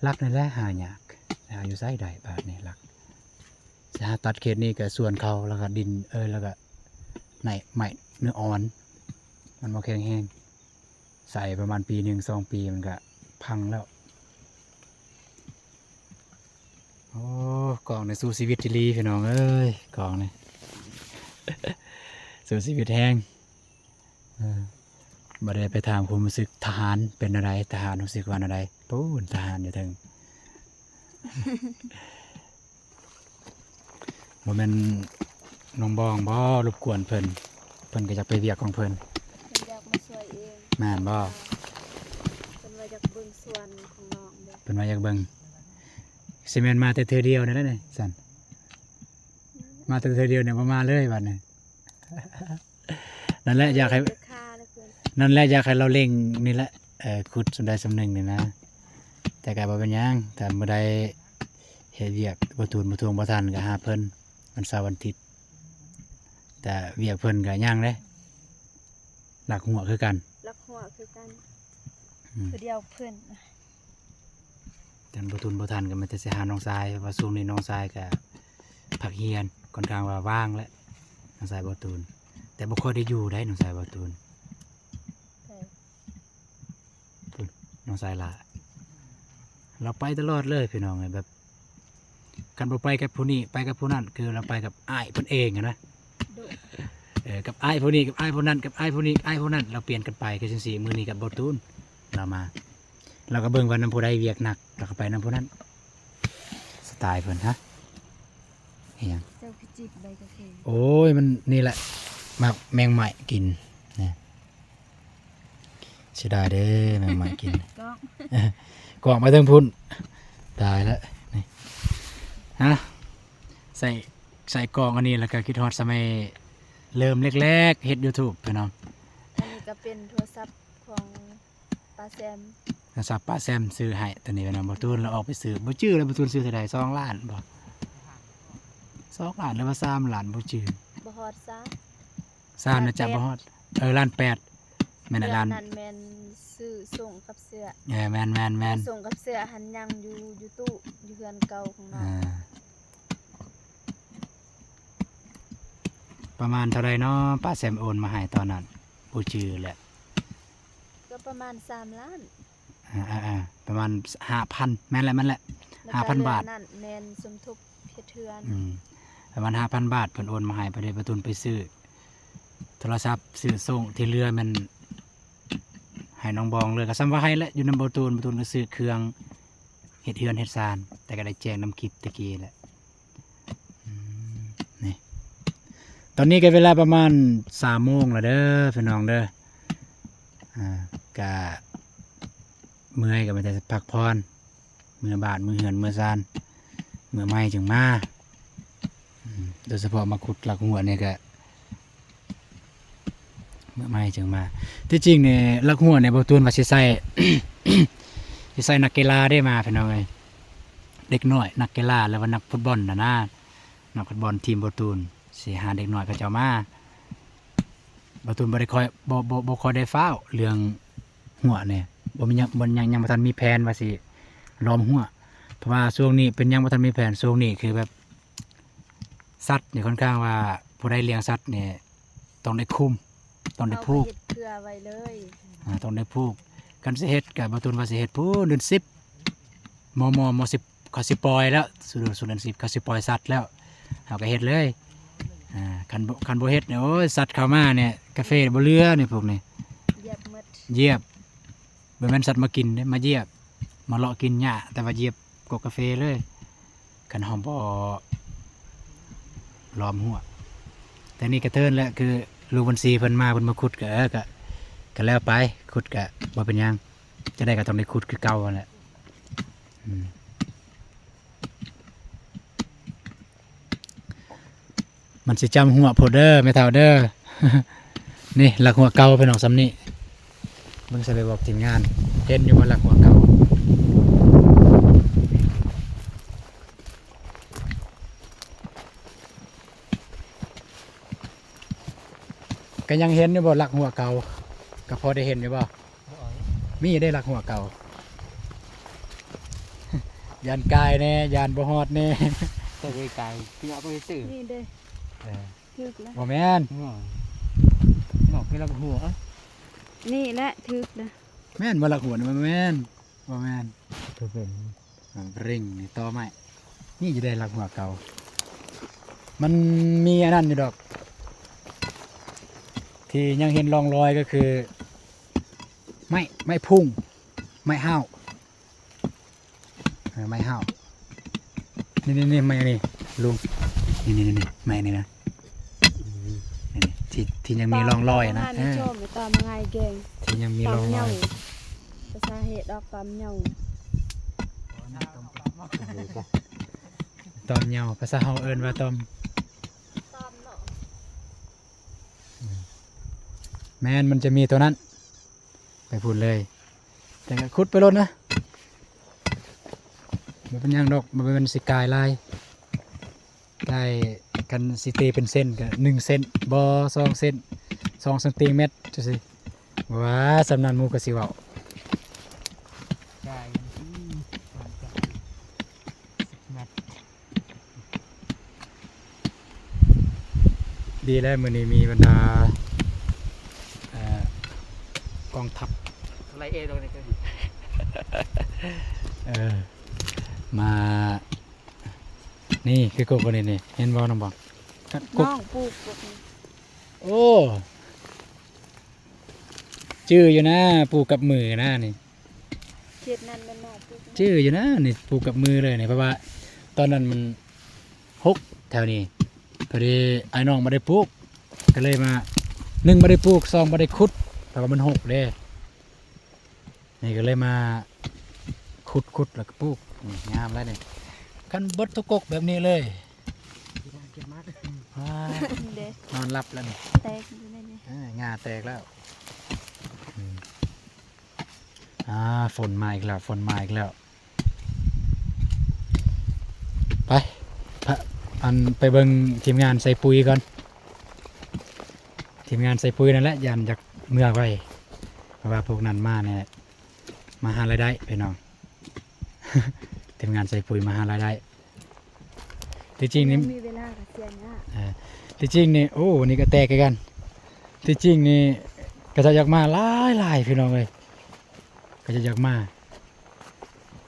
ຫຼັກນີ້ແຫຼະຫາຍາກ ຫາຢູ່ໃສໄດ້ບາດນີ້ຫຼັກ. ຊິຫາຕັດເຂດນີ້ກໍສວນເຂົາ ແລ້ວກໍດິນ ເອີ ແລ້ວກໍໄມ້ ໄມ້ເນື້ອອ່ອນ ມັນບໍ່ແຂງແຮງ. ໃສ່ປະມານປີໜຶ່ງສອງປີມັນກະພັງແລ້ວ. ໂອ້ ກ້ອງນີ້ສູ້ຊີວິດອີ່ຫຼີພີ່ນ້ອງເອີຍ ກ້ອງນີ້ ສູ້ຊີວິດແຮງ. ເອີ ບໍ່ໄດ້ໄປຖາມຄວາມຮູ້ສຶກທະຫານເປັນແນວໃດ ທະຫານຮູ້ສຶກວ່າແນວໃດ ປູ້ນ ທະຫານຢູ່ເທິງ. ບໍ່ແມ່ນນ້ອງບອງບໍ່ລົບກວນເພິ່ນ? ເພິ່ນກໍຢາກໄປວຽກຂອງເພິ່ນ ເພິ່ນຢາກມາຊ່ວຍເອງ. ແມ່ນບໍ່? ເພິ່ນວ່າຢາກເບິ່ງສວນຂອງນ້ອງເດ້ ເພິ່ນວ່າຢາກເບິ່ງ. ຊິແມ່ນມາແຕ່ເທື່ອດຽວນີ້ແຫຼະນີ້ຊັ້ນ ມາແຕ່ເທື່ອດຽວນີ້ບໍ່ມາເລີຍບາດນີ້. ນັ້ນແຫຼະ ຢາກໃຫ້ ເອີ ເອີ ນັ້ນແຫຼະ ຢາກໃຫ້ລາວເລັ່ງນີ້ແຫຼະ ເອີ ຂຸດສ່ຳໃດສ່ຳໜຶ່ງນີ້ນະ. ແຕ່ກໍບໍ່ເປັນຫຍັງ ຖ້າມື້ໃດເຮັດວຽກບໍ່ທູນບໍ່ທວງບໍ່ທັນກໍຫາເພິ່ນ ວັນເສົາວັນອາທິດ. ແຕ່ວຽກເພິ່ນກໍຍັງເດ້ ລັກຫົວຄືກັນ ລັກຫົວຄືກັນ ອືມ ຜູ້ດຽວເພິ່ນ. ຄັນບໍ່ທຸນບໍ່ທັນກໍມີແຕ່ຊິຫານ້ອງຊາຍ ເພາະວ່າຊ່ວງນີ້ນ້ອງຊາຍກໍພັກຮຽນ ຂ້ອນຂ້າງວ່າວ່າງແຫຼະ ນ້ອງຊາຍບໍ່ຕູນ. ແຕ່ບໍ່ຄ່ອຍໄດ້ຢູ່ໃດ໋ ນ້ອງຊາຍບໍ່ຕູນ. ໃຜ? ພຸ້ນ ນ້ອງຊາຍຫຼ້າ ລາວໄປຕະຫຼອດເລີຍພີ່ນ້ອງເອີຍ ແບບ ຄັນບໍ່ໄປກັບຜູ້ນີ້ ໄປກັບຜູ້ນັ້ນ ຄືລາວໄປກັບອ້າຍເພິ່ນເອງຫັ້ນນະ. ໂດຍ ເອີ ກັບອ້າຍຜູ້ນີ້ ກັບອ້າຍຜູ້ນັ້ນ ກັບອ້າຍຜູ້ນີ້ ອ້າຍຜູ້ນັ້ນ ລາວປ່ຽນກັນໄປ ຄືຈັ່ງຊີ້. ມື້ນີ້ກັບບໍ່ຕູນ ລາວມາ ລາວກໍເບິ່ງວ່ານຳຜູ້ໃດວຽກໜັກ ລາວກໍໄປນຳຜູ້ນັ້ນ. ສະໄຕລ໌ເພິ່ນ. ຮະ? ອີຫຍັງ? ເຈົ້າຄືຈິກໃບກາເຟ? ໂອ້ຍ ມັນນີ້ແຫຼະ ໝາກແມງໄມ້ກິນນະ. ເສຍດາຍເດ້ ແມງໄມ້ກິນ ກ້ອງ ກ້ອງໄປເທິງພຸ້ນ ຕາຍແລ້ວນີ້. ຮະ? ໃສ່ ໃສ່ກ້ອງອັນນີ້ ແລ້ວກໍຄິດຮອດສະໄໝເລີ່ມແລກໆເຮັດຢູທູບ ພີ່ນ້ອງ. ອັນນີ້ກໍເປັນໂທລະສັບຂອງປ້າແຊມ ໂທລະສັບປ້າແຊມຊື້ໃຫ້ ຕອນນີ້ເປັນນຳບໍ່ຕູນ ລາວອອກໄປຊື້ ບໍ່ຈື່ແລ້ວ ບໍ່ຕູນຊື້ເທົ່າໃດ ສອງລ້ານບໍ່ ສອງລ້ານ ຫຼືວ່າສາມລ້ານ ບໍ່ຈື່ ບໍ່ຮອດສາມ ສາມນະຈະບໍ່ຮອດ ເອີ ລ້ານແປດ ແມ່ນລະ ລ້ານນັ້ນແມ່ນຊື້ສົ່ງກັບເສື້ອ. ເອີ ແມ່ນໆໆ ສົ່ງກັບເສື້ອຫັ້ນຍັງຢູ່ ຢູ່ຕູ້ ຢູ່ເຮືອນເກົ່າຂອງນ້ອງ. ອ່າ ປະມານເທົ່າໃດເນາະ ປ້າແຊມໂອນມາໃຫ້ຕອນນັ້ນ ບໍ່ຈື່ແຫຼະ. ກໍປະມານສາມລ້ານ. ອ່າໆໆ ປະມານຫ້າພັນ ແມ່ນແຫຼະ ແມ່ນແຫຼະ ຫ້າພັນບາດ. ແລ້ວກໍເຫຼືອນັ້ນແມ່ນສົມທົບເຮັດເຮືອນ. ອືມ ປະມານຫ້າພັນບາດ ເພິ່ນໂອນມາໃຫ້ ພໍດີປະຕູນໄປຊື້ໂທລະສັບ ຊື້ໂສ້ງ ທີ່ເຫຼືອແມ່ນໃຫ້ນ້ອງບອງເລີຍ. ກໍສ່ຳວ່າໃຫ້ແຫຼະ ຢູ່ນຳບໍ່ຕູນ ບໍ່ຕູນກໍຊື້ເຄື່ອງເຮັດເຮືອນເຮັດຊານ ແຕ່ກໍໄດ້ແຈ້ງນຳຄລິບແຕ່ກີ້ແຫຼະ. ອືມ ນີ້ ຕອນນີ້ກໍເວລາປະມານສາມໂມງແລ້ວເດີ ພີ່ນ້ອງເດີ. ອ່າ ກະເມື່ອຍກໍມີແຕ່ພັກຜ່ອນ ເມືອບ້ານ ເມືອເຮືອນ ເມືອຊານ ເມືອໃໝ່ຈຶ່ງມາ. ອືມ ໂດຍສະເພາະມາຂຸດລັກຫົວນີ້ກະເມືອໃໝ່ຈຶ່ງມາ. ທີ່ຈິງນີ້ລັກຫົວນີ້ ບໍ່ຕູນວ່າຊິໃສ່ ຊິໃສ່ນັກກິລາເດ້ມາ ພີ່ນ້ອງເອີຍ. ເດັກນ້ອຍນັກກິລາ ຫຼືວ່ານັກຟຸດບອນຫັ້ນນະ ນັກຟຸດບອນທີມບໍ່ຕູນ ຊິຫາເດັກນ້ອຍເຂົາເຈົ້າມາ. ບໍ່ຕູນບໍ່ໄດ້ຄ່ອຍ ບໍ່ ບໍ່ ບໍ່ຄ່ອຍໄດ້ຟ້າວເລື່ອງຫົວນີ້ ບໍ່ມີຫຍັງ ບໍ່ ຍັງ ຍັງບໍ່ທັນມີແຜນວ່າຊິລ້ອມຫົວ ເພາະວ່າຊ່ວງນີ້ເປັນຫຍັງບໍ່ທັນມີແຜນ ຊ່ວງນີ້ຄືແບບ ສັດນີ້ຂ້ອນຂ້າງວ່າ ຜູ້ໃດລ້ຽງສັດນີ້ຕ້ອງໄດ້ຄຸມ ຕ້ອງໄດ້ຜູກ ເຮົາກໍເຮັດເພື່ອໄວ້ເລີຍ. ອ່າ ຕ້ອງໄດ້ຜູກ. ຄັນຊິເຮັດກໍບໍ່ຕູນວ່າຊິເຮັດພຸ້ນເດືອນສິບ ມໍ່ໆ ມໍ່ສິບ ເຂົາຊິປ່ອຍແລ້ວ ສູນເດືອນສິບ ເຂົາຊິປ່ອຍສັດແລ້ວ ເຮົາກໍເຮັດເລີຍ. ອ່າ ຄັນບໍ່ ຄັນບໍ່ເຮັດນີ້ ໂອ້ຍ ສັດເຂົ້າມານີ້ ກາເຟບໍ່ເຫຼືອນີ້ ພວກນີ້ ຢຽບໝົດ ຢຽບ. ບໍ່ແມ່ນສັດມາກິນເດ້ ມາຢຽບ ມາເລາະກິນຫຍ້າ ແຕ່ວ່າຢຽບກົກກາເຟເລີຍ ຄັນເຮົາບໍ່ລ້ອມຮົ້ວ. ແຕ່ນີ້ກະເທີນແຫຼະ ຄືລຸງບັນຊີເພິ່ນມາ ເພິ່ນມາຂຸດກະ ເອີ ກະ ກະແລ້ວໄປ ຂຸດກະບໍ່ເປັນຫຍັງ ຈັ່ງໃດກໍຕ້ອງໄດ້ຂຸດຄືເກົ່າຫັ້ນແຫຼະ. ອືມ ມັນຊິຈຳຮົ້ວໂພດເດີແມ່ເຖົ້າເດີ. ນີ້ລັກຮົ້ວເກົ່າພີ່ນ້ອງ ສ່ຳນີ້ ເບິ່ງ ຊິໄປບອກທີມງານ ເຫັນຢູ່ບໍ່ລັກຮົ້ວເກົ່າ ກໍຍັງເຫັນຢູ່ບໍ່ລັກຮົ້ວເກົ່າ ກໍພໍໄດ້ເຫັນຢູ່ບໍ່? ບໍ່ ມີເດ້ລັກຮົ້ວເກົ່າ ຢ້ານກາຍແດ່ ຢ້ານບໍ່ຮອດແດ່ ແຕ່ໄກໆ ຄືເອົາໄປຊື່ ນີ້ເດ້ ເອີ ຖືກແລ້ວ ບໍ່ແມ່ນ ນອກ ນອກຄືລັກຮົ້ວ ນີ້ແຫຼະຖືກແລ້ວ ແມ່ນບໍ່ລັກຮົ້ວນີ້? ບໍ່ແມ່ນ ບໍ່ແມ່ນ ຄືເປັນ ເລັ່ງນີ້ຕໍ່ໄມ້ ນີ້ຢູ່ໃດລັກຮົ້ວເກົ່າ ມັນມີອັນນັ້ນຢູ່ດອກ ທີ່ຍັງເຫັນຮ່ອງລອຍກໍຄື ໄມ້ ໄມ້ພຸ້ງ ໄມ້ຮ້າວ ເອີ ໄມ້ຮ້າວ ນີ້ໆໆ ໄມ້ອັນນີ້ລຸງ ນີ້ໆໆ ໄມ້ນີ້ນະ ອືມ ນີ້ໆ ທີ່ ທີ່ຍັງມີຮ່ອງລອຍນະ ຕອນ ເອີ ຕອນງ່າຍແກງ ທີ່ຍັງມີຮ່ອງລອຍ ຕອນເຍົາ ພາສາເຮົາເອີ້ນວ່າຕອມ ຕອມເນາະ ອືມ ແມ່ນ ມັນຈະມີຕົວນັ້ນ ໄປພຸ້ນເລີຍ ແຕ່ກໍຂຸດໄປໂລດນະ ບໍ່ເປັນຫຍັງດອກ ມັນບໍ່ແມ່ນຊິກາຍຫຼາຍ ໄດ້ ຄັນຊິຕີເປັນເຊັນກໍໜຶ່ງເຊັນ ບໍ່ ສອງເຊັນ ສອງຊັງຕີແມັດ ຈັ່ງຊີ້ ບໍ່ວ່າສ່ຳນັ້ນໝູ່ກໍຊິເວົ້າ ກາຍ ອືມ ສິບແມັດ. ດີແລ້ວ ມື້ນີ້ມີບັນດາ ເອີ ກອງທັບ ໄລ່ເອດອກນີ້ ເອີ ມາ ນີ້ຄືກົກອັນນີ້ນີ້ ເຫັນບໍ່ນ້ອງບອງ? ກົກ ນ້ອງປູກກົກນີ້ ໂອ້ ຈື່ຢູ່ນະ ປູກກັບມືນະນີ້. ເຂດນັ້ນແມ່ນນ້ອງປູກ ຈື່ຢູ່ນະ ນີ້ປູກກັບມືເລີຍນີ້ ເພາະວ່າຕອນນັ້ນມັນຫົກແຖວນີ້ ພໍດີອ້າຍນ້ອງບໍ່ໄດ້ປູກ ກໍເລີຍມາ ໜຶ່ງບໍ່ໄດ້ປູກ ສອງບໍ່ໄດ້ຂຸດ ເພາະວ່າມັນຫົກເດ້ ນີ້ກໍເລີຍມາຂຸດ ຂຸດແລ້ວກໍປູກ ນີ້ງາມແລ້ວນີ້ ຄັນເບິດທຸກກົກແບບນີ້ເລີຍ ເກັບມາ ອືມ ເດ້ ນອນຫຼັບແລ້ວນີ້ ແຕກຢູ່ໃນນີ້ ເອີ ຫຍ້າແຕກແລ້ວ ອືມ. ອ່າ ຝົນມາອີກແລ້ວ ຝົນມາອີກແລ້ວ ໄປ ພະ ອັນ ໄປເບິ່ງທີມງານໃສ່ປຸ໋ຍກ່ອນ ທີມງານໃສ່ປຸ໋ຍນັ້ນແຫຼະ ຢ້ານຢາກເມືອໄວ ເພາະວ່າພວກນັ້ນມາແນ່ ມາຫາລາຍໄດ້ພີ່ນ້ອງ ທີມງານໃສ່ປຸ໋ຍມາຫາລາຍໄດ້. ທີ່ຈິງນີ້ ມີເວລາກໍເສຍຍາກ ເອີ ທີ່ຈິງນີ້ ໂອ້ ນີ້ກໍແຕກຄືກັນ ທີ່ຈິງນີ້ ເຂົາເຈົ້າຢາກມາຫຼາຍໆ ພີ່ນ້ອງເອີຍ ເຂົາເຈົ້າຢາກມາ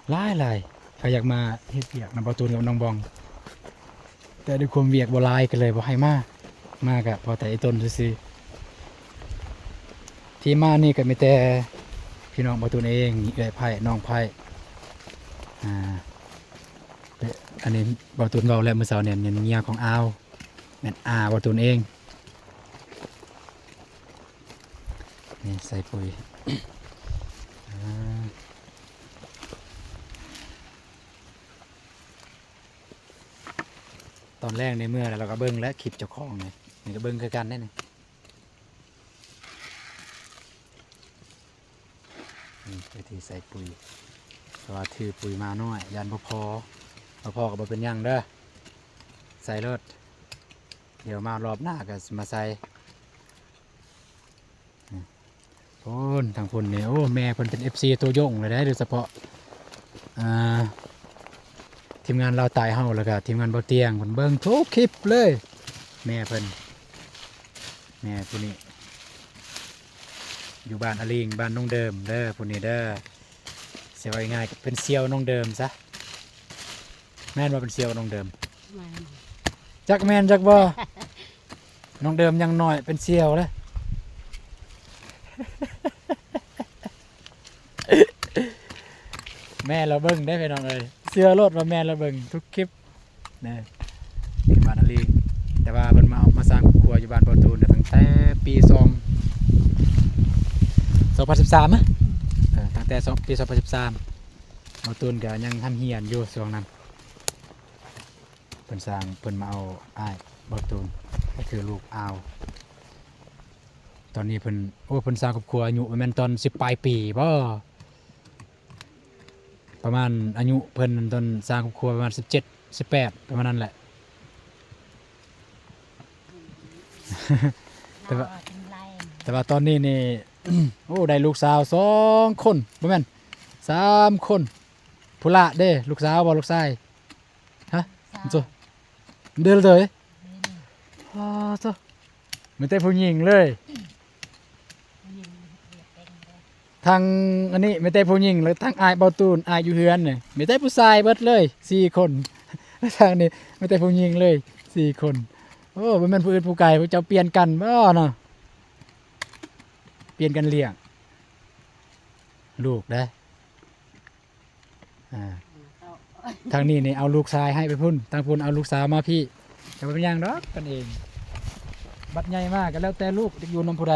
ຫຼາຍໆ ເຂົາຢາກມາເຮັດວຽກນຳບ່າວຕູນກັບນ້ອງບອງ ແຕ່ດ້ວຍຄວາມວຽກບໍ່ຫຼາຍກໍເລີຍບໍ່ໃຫ້ມາ ມາກໍພໍແຕ່ອີ່ຕົນຊື່ໆ ທີ່ມານີ້ກໍມີແຕ່ພີ່ນ້ອງບ່າວຕູນເອງ ເອື້ອຍໄພ້ ນ້ອງໄພ້ ອ່າ ອັນນີ້ບ່າວຕູນເວົ້າແລ້ວມື້ເຊົ້ານີ້ ແມ່ນເມຍຂອງອາວ ແມ່ນອາບ່າວຕູນເອງ ນີ້ໃສ່ປຸ໋ຍ ອ່າ ຕອນແລງໃນເມືອແລ້ວ ລາວກໍເບິ່ງແລ້ວຄລິບເຈົ້າຂອງນີ້ ນີ້ກໍເບິ່ງຄືກັນເດ້ນີ້. ນີ້ ວິທີໃສ່ປຸ໋ຍ ເພາະວ່າຖືປຸ໋ຍມາໜ້ອຍ ຢ້ານບໍ່ພໍ ບໍ່ພໍກໍບໍ່ເປັນຫຍັງເດີ ໃສ່ໂລດ ດຽວມາລອບໜ້າກໍມາໃສ່ ນີ້ ພຸ້ນ ທາງພຸ້ນນີ້ ໂອ້ ແມ່ເພິ່ນເປັນເອັຟຊີໂຕຍົງເລີຍເດ້ ໂດຍສະເພາະ ອ່າ ທີມງານລາວໃຕ້ເຮົາ ແລ້ວກໍທີມງານບໍ່ຕຽງ ເພິ່ນເບິ່ງທຸກຄລິບເລີຍ ແມ່ເພິ່ນ ແມ່ຜູ້ນີ້ ຢູ່ບ້ານອາລິງ ບ້ານນ້ອງເດີມເດີ ຜູ້ນີ້ເດີ ຊິເວົ້າງ່າຍໆ ກໍເປັນສ່ຽວນ້ອງເດີມຊະ ແມ່ນບໍ່ ເປັນສ່ຽວນ້ອງເດີມ? ແມ່ນ. ຈັກແມ່ນຈັກບໍ່? ນ້ອງເດີມຍັງນ້ອຍເປັນສ່ຽວເດ້. ແມ່ນລະເບິ່ງເດ້ພີ່ນ້ອງເອີຍ ເຊື່ອໂລດວ່າແມ່ນລະເບິ່ງທຸກຄລິບ. ເດີ ຢູ່ບ້ານອາລີ ແຕ່ວ່າເພິ່ນມາ ມາສ້າງຄອບຄົວຢູ່ບ້ານບໍ່ຕູນຕັ້ງແຕ່ປີສອງ ສອງພັນສິບສາມນະ ເອີ ຕັ້ງແຕ່ສອງ ປີສອງພັນສິບສາມ ບໍ່ຕູນກໍຍັງຮ່ຳຮຽນຢູ່ຊ່ວງນັ້ນ. ເພິ່ນສ້າງ ເພິ່ນມາເອົາອ້າຍບໍ່ຕູນ ກໍຄືລູກອາວ. ຕອນນີ້ເພິ່ນ ໂອ້ ເພິ່ນສ້າງຄອບຄົວອາຍຸປະມານຕອນສິບປາຍປີບໍ? ປະມານອາຍຸເພິ່ນຕອນສ້າງຄອບຄົວປະມານສິບເຈັດ ສິບແປດ ປະມານນັ້ນແຫຼະ. ແຕ່ວ່າ ແຕ່ວ່າຕອນນີ້ນີ້ ໂອ້ ໄດ້ລູກສາວສອງຄົນ ບໍ່ແມ່ນ ສາມຄົນ. ຜູ້ຫຼ້າເດ້ ລູກສາວບໍ່ ລູກຊາຍ? ຮະ? ເດີ ເດີ ໂອ້ໂຕ ມີແຕ່ຜູ້ຍິງເລີຍ. ທາງອັນນີ້ມີແຕ່ຜູ້ຍິງ ແລ້ວທາງອ້າຍເບົາຕູນ ອ້າຍຢູ່ເຮືອນນີ້ ມີແຕ່ຜູ້ຊາຍເບິດເລີຍສີ່ຄົນ. ທາງນີ້ມີແຕ່ຜູ້ຍິງເລີຍສີ່ຄົນ. ໂອ້ ບໍ່ແມ່ນຜູ້ອື່ນຜູ້ໄກ ພວກເຈົ້າປ່ຽນກັນບໍເນາະ? ປ່ຽນກັນລ້ຽງລູກເດ້. ອ່າ ທາງນີ້ນີ້ເອົາລູກຊາຍໃຫ້ໄປພຸ້ນ ທາງພຸ້ນເອົາລູກສາວມາພີ້ ກໍບໍ່ເປັນຫຍັງດອກ ກັນເອງ. ບັດໃຫຍ່ມາກໍແລ້ວແຕ່ລູກຈະຢູ່ນຳຜູ້ໃດ.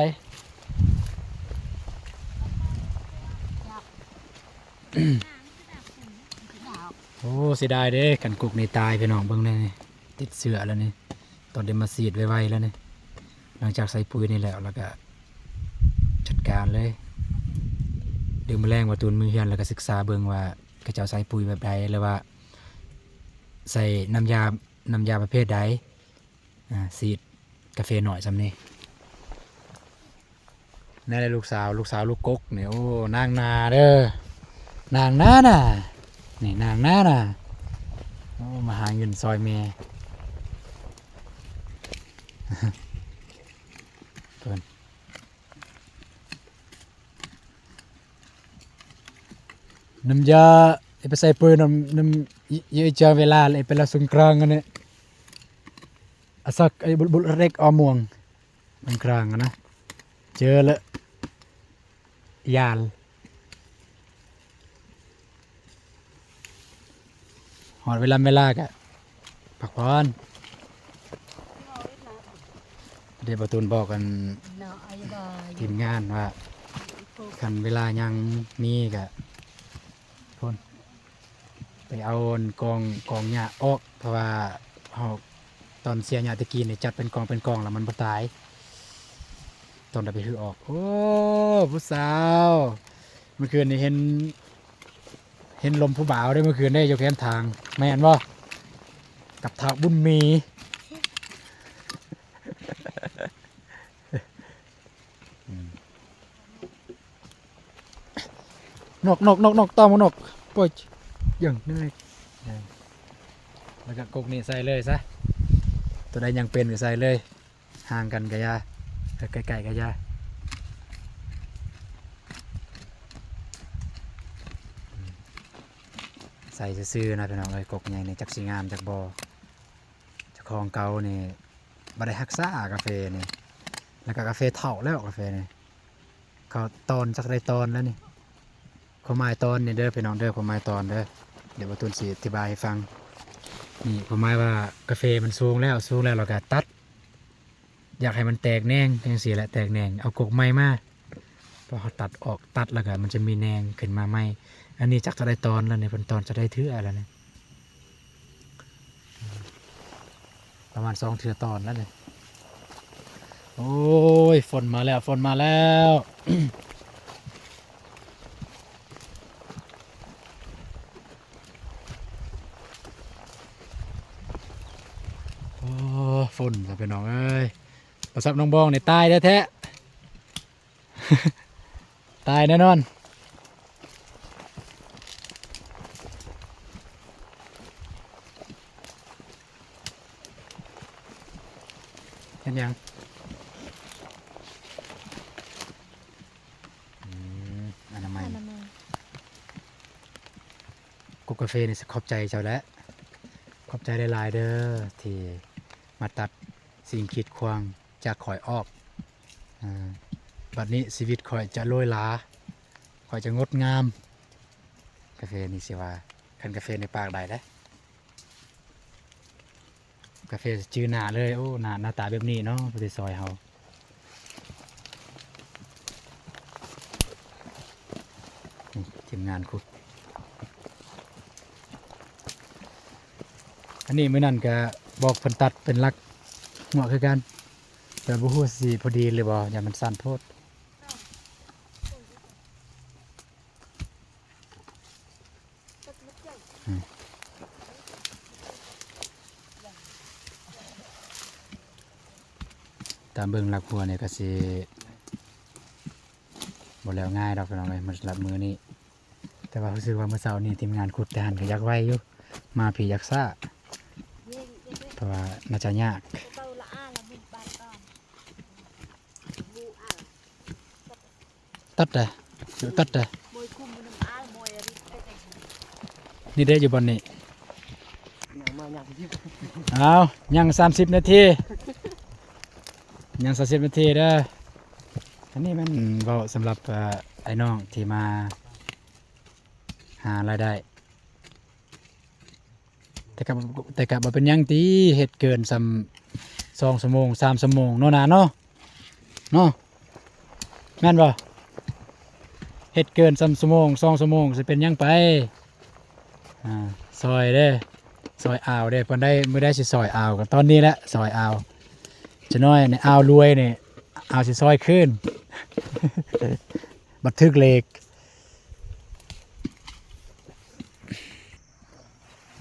ໂອ້ ເສຍດາຍເດ້ ຄັນກົກນີ້ຕາຍ ພີ່ນ້ອງເບິ່ງແດ່ນີ້ ຕິດເຊື້ອແລ້ວນີ້. ຕອນໄດ້ມາສີດໄວໆແລ້ວນີ້ ຫຼັງຈາກໃສ່ປຸ໋ຍນີ້ແລ້ວ ແລ້ວກະຈັດການເລີຍ. ດຽວມື້ແລງວ່າຕູນມື້ເຮືອນ ແລ້ວກະສຶກສາເບິ່ງວ່າເຂົາເຈົ້າໃສ່ປຸ໋ຍແບບໃດ ຫຼືວ່າໃສ່ນ້ຳຢາ ນ້ຳຢາປະເພດໃດ. ອ່າ ສີດກາເຟໜ້ອຍຊ່ຳນີ້. ແນ່ແຫຼະລູກສາວ ລູກສາວລູກກົກນີ້ ໂອ້ ນາງໜ້າເດີ ນາງໜ້ານະ ນີ້ນາງໜ້ານະ. ໂອ້ ມາຫາເງິນຊ່ອຍແມ່ ເພິ່ນ ນ້ຳຢາ ໄປໃສ່ປຸ໋ຍນ້ຳ ນ້ຳ ເຍອະຈັງເວລາ ໄປລະສົງກຣານອັນນີ້ ອາສັກ ໄອ້ບຸ ບຸເລັກອອມ່ວງ ມັນກາງນະ ເຈີລະ ຢານ ຮອດເວລາ ເວລາກະພັກຜ່ອນ. ເດ ບໍ່ຕູນບອກກັນທີມງານວ່າ ຄັນເວລາຍັງມີກະ ພຸ້ນ ໄປເອົາອັນກອງ ກອງຫຍ້າອອກ ເພາະວ່າເຮົາ ຕອນເສຍຫຍ້າແຕ່ກີ້ນີ້ ຈັດເປັນກອງເປັນກອງແລ້ວມັນບໍ່ຕາຍ ຕ້ອງໄດ້ໄປຮື້ອອກ. ໂອ້ ຜູ້ສາວ ເມື່ອຄືນນີ້ເຫັນ ເຫັນລົມຜູ້ບ່າວເດ້ ເມື່ອຄືນເດ້ ຢູ່ແຄມທາງ ແມ່ນບໍ່ ກັບທ້າວບຸນມີ. ອືມ ນົກ ນົກ ນົກ ນົກ ຕ້ອງມານົກ ໂອ້ຍ ເຢິງ ນີ້ ແລ້ວກໍກົກນີ້ໃສ່ເລີຍຊະ ຕົວໃດຍັງເປັນກໍໃສ່ເລີຍ ຫ່າງກັນກໍຢ່າ ໃກ້ໆກໍຢ່າ ໃສ່ຊື່ໆນະພີ່ນ້ອງເອີຍ. ກົກໃຫຍ່ນີ້ຈັກຊິງາມຈັກບໍ່ ເຈົ້າຂອງເກົ່ານີ້ບໍ່ໄດ້ຮັກສາກາເຟນີ້ ແລ້ວກໍກາເຟເຖົ້າແລ້ວ ກາເຟນີ້ ເຂົາຕອນຈັກໄດ້ຕອນແລ້ວນີ້. ຄວາມໝາຍຕອນນີ້ເດີພີ່ນ້ອງເດີ ຄວາມໝາຍຕອນເດີ ດຽວບ່າວຕູນຊິອະທິບາຍໃຫ້ຟັງ. ນີ້ຄວາມໝາຍວ່າກາເຟມັນສູງແລ້ວ ສູງແລ້ວ ແລ້ວກໍຕັດ ຢາກໃຫ້ມັນແຕກແໜ່ງຈັ່ງຊີ້ແຫຼະ ແຕກແໜ່ງ ເອົາກົກໃໝ່ມາ ພໍເຮົາຕັດອອກ ຕັດແລ້ວກໍມັນຈະມີແໜ່ງຂຶ້ນມາໃໝ່. ອັນນີ້ຈັກເທົ່າໃດຕອນແລ້ວນີ້ ເພິ່ນຕອນຈັກໄດ້ເທື່ອແລ້ວນີ້ ປະມານສອງເທື່ອຕອນແລ້ວນີ້. ໂອ້ຍ ຝົນມາແລ້ວ ຝົນມາແລ້ວ. ໂອ້ ຝົນລະພີ່ນ້ອງເອີຍ ປາສັກໜອງບອງນີ້ຕາຍແທ້ໆ ຕາຍແນ່ນອນ. ເຮັດຫຍັງ? ອືມ ອະນາໄມ ອະນາໄມ. ກົກກາເຟນີ້ຊິຂອບໃຈເຈົ້າແຫຼະ ໃຈຫຼາຍໆເດີ້ ທີ່ມາຕັດສິ່ງກີດຂວາງຈາກຂ້ອຍອອກ. ອາ ບັດນີ້ຊີວິດຂ້ອຍຈະໂລຍຫຼາ, ຂ້ອຍຈະງົດງາມ. ກາເຟນີ້ຊິວ່າ ຄັນກາເຟໃນປາກໄດ້ເດ້. ກາເຟຈື່ໜ້າເລີຍ. ໂອ້ ໜ້າ ໜ້າຕາແບບນີ້ເນາະ ຜູ້ທີ່ຊ່ອຍເຮົາ. ນີ້ທີມງານຂຸດ. ອັນນີ້ມື້ນັ້ນກະບອກເພິ່ນຕັດເປັນຫຼັກຫົວຄືກັນ, ແຕ່ບໍ່ຮູ້ຊິພໍດີຫຼືບໍ່, ຢ້ານມັນສັ້ນໂພດ. ອືມ ຕາມເບິ່ງຫຼັກຫົວນີ້ກະຊິບໍ່ແລ້ວງ່າຍດອກພີ່ນ້ອງເອີຍ ສຳລັບມື້ນີ້. ແຕ່ວ່າຮູ້ສຶກວ່າມື້ເຊົ້ານີ້ທີມງານຂຸດແຕ່ຫັ້ນກະຢາກໄວຢູ່, ມາພີ້ຢາກຊ້າ ເພາະວ່າໜ້າຈະຍາກ. ຕັດເດ້ ຕັດເດ້. ນີ້ເດ້ ຢູ່ບ່ອນນີ້. ເອົາ ຍັງສາມສິບນາທີ, ຍັງສາມສິບນາທີເດີ້. ອັນນີ້ແມ່ນເວົ້າສຳລັບ ເອີ ອ້າຍນ້ອງທີ່ມາຫາລາຍໄດ້. ແຕ່ກໍ ແຕ່ກໍບໍ່ເປັນຫຍັງຕິ ເຮັດເກີນສ່ຳສອງຊົ່ວໂມງ ສາມຊົ່ວໂມງເນາະ ນາເນາະ ເນາະ ແມ່ນບໍ່? ເຮັດເກີນສ່ຳຊົ່ວໂມງ ສອງຊົ່ວໂມງ ຊິເປັນຫຍັງໄປ. ອາ ຊ່ອຍເດ້ ຊ່ອຍອາວເດ້. ເພິ່ນໄດ້ ມື້ໃດຊິຊ່ອຍອາວ ກໍຕອນນີ້ແຫຼະ ຊ່ອຍອາວ. ຈະນ້ອຍໃນອາວລວຍນີ້ ອາວຊິຊ່ອຍຄືນ ບັດຖືກເລກ.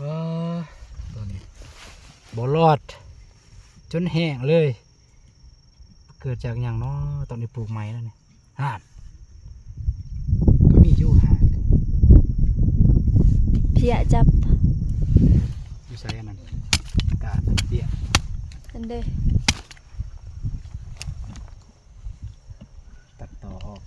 ວ້າ ຕອນນີ້ບໍ່ລອດ ຈົນແຫ້ງເລີຍ. ເກີດຈາກຫຍັງເນາະ? ຕ້ອງໄດ້ປູກໃໝ່ແລ້ວນີ້. ຫານ ກໍມີຢູ່ຫາກ ເພຍຈັບ. ຢູ່ໃສອັນນັ້ນ? ກາດເພຍ ອັນເດ້. ຕັດຕໍ່ອອກ.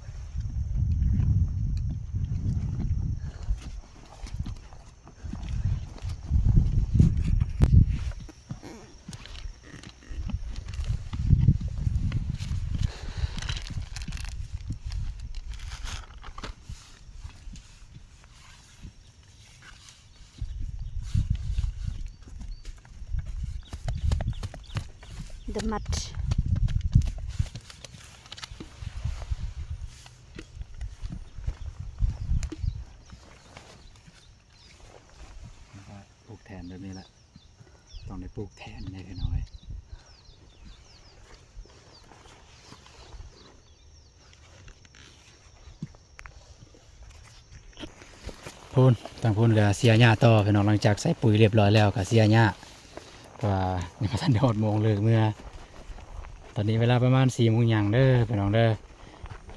ດະມັດ ແລ້ວກໍປູກແທນແບບນີ້ແຫຼະ ຕ້ອງໄດ້ປູກແທນເດ້ພີ່ນ້ອງເອີຍ. ພຸ້ນ ທາງພຸ້ນກໍເສຍຫຍ້າຕໍ່ພີ່ນ້ອງ. ຫຼັງຈາກໃສ່ປຸ໋ຍລຽບຮ້ອຍແລ້ວກໍເສຍຫຍ້າ ເພາະວ່າຍັງບໍ່ທັນໄດ້ຮອດໂມງເລີກເມືອ. ຕອນນີ້ເວລາປະມານສີ່ໂມງຫຍັງເດີພີ່ນ້ອງເດີ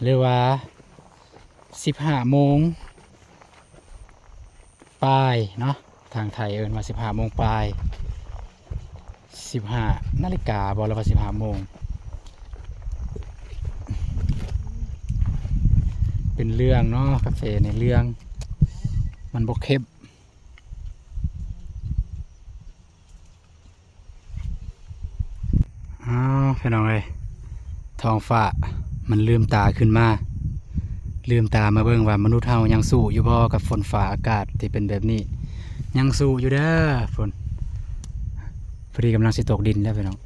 ຫຼືວ່າສິບຫ້າໂມງປາຍເນາະ. ທາງໄທເອີ້ນວ່າສິບຫ້າໂມງປາຍ ສິບຫ້ານາລິກາບໍ ຫຼືວ່າສິບຫ້າໂມງ. ເປັນເລື່ອງເນາະ ກາເຟໃນເລື່ອງ ມັນບໍ່ເຂັ້ມ. ອ້າວ ພີ່ນ້ອງເອີຍ ທ້ອງຟ້າມັນລືມຕາຂຶ້ນມາ ລືມຕາມາເບິ່ງວ່າມະນຸດເຮົາຍັງສູ້ຢູ່ບໍ່ກັບຝົນຟ້າອາກາດທີ່ເປັນແບບນີ້. ຍັງສູ້ຢູ່ເດີ ຝົນ ພໍດີກຳລັງຊິຕົກດິນແລ້ວພີ່ນ້ອງ.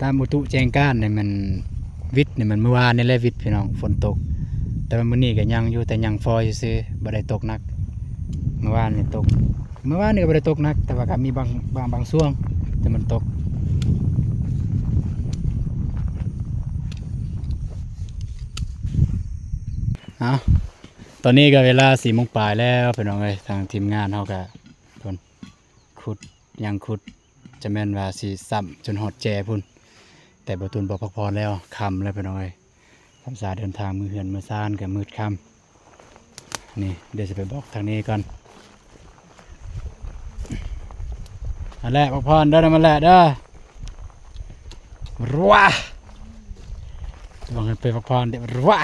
ຕາມອຸຕຸແຈ້ງການນີ້ແມ່ນວິດນີ້ ແມ່ນມື້ວານນີ້ແຫຼະວິດພີ່ນ້ອງ ຝົນຕົກ. ແຕ່ວ່າມື້ນີ້ກໍຍັງຢູ່ ແຕ່ຍັງຟອຍຊື່ໆ ບໍ່ໄດ້ຕົກໜັກ. ມື້ວານນີ້ຕົກ ມື້ວານນີ້ກໍບໍ່ໄດ້ຕົກໜັກ ແຕ່ວ່າກໍມີບາງ ບາງ ບາງຊ່ວງທີ່ມັນຕົກ. ເອົາ ຕອນນີ້ກໍເວລາສີ່ໂມງປາຍແລ້ວພີ່ນ້ອງເອີຍ. ທາງທີມງານເຮົາກໍພຸ້ນ ຂຸດ ຍັງຂຸດ ຈະແມ່ນວ່າຊິຊ້ຳຈົນຮອດແຈພຸ້ນ ແຕ່ບໍ່ຕຸນບໍ່ພັກຜ່ອນແລ້ວ ຄ່ຳແລ້ວພີ່ນ້ອງເອີຍ. ທຳສາເດີນທາງມືເຮືອນມືຊານກໍມືດຄ່ຳ. ນີ້ ດຽວຊິໄປບອກທາງນີ້ກ່ອນ. ອັນແລະ ພັກຜ່ອນເດີ ນຳມັນແລະເດີ. ຣວາ ຫວັງໃຫ້ໄປພັກຜ່ອນເດີ ຣວາ.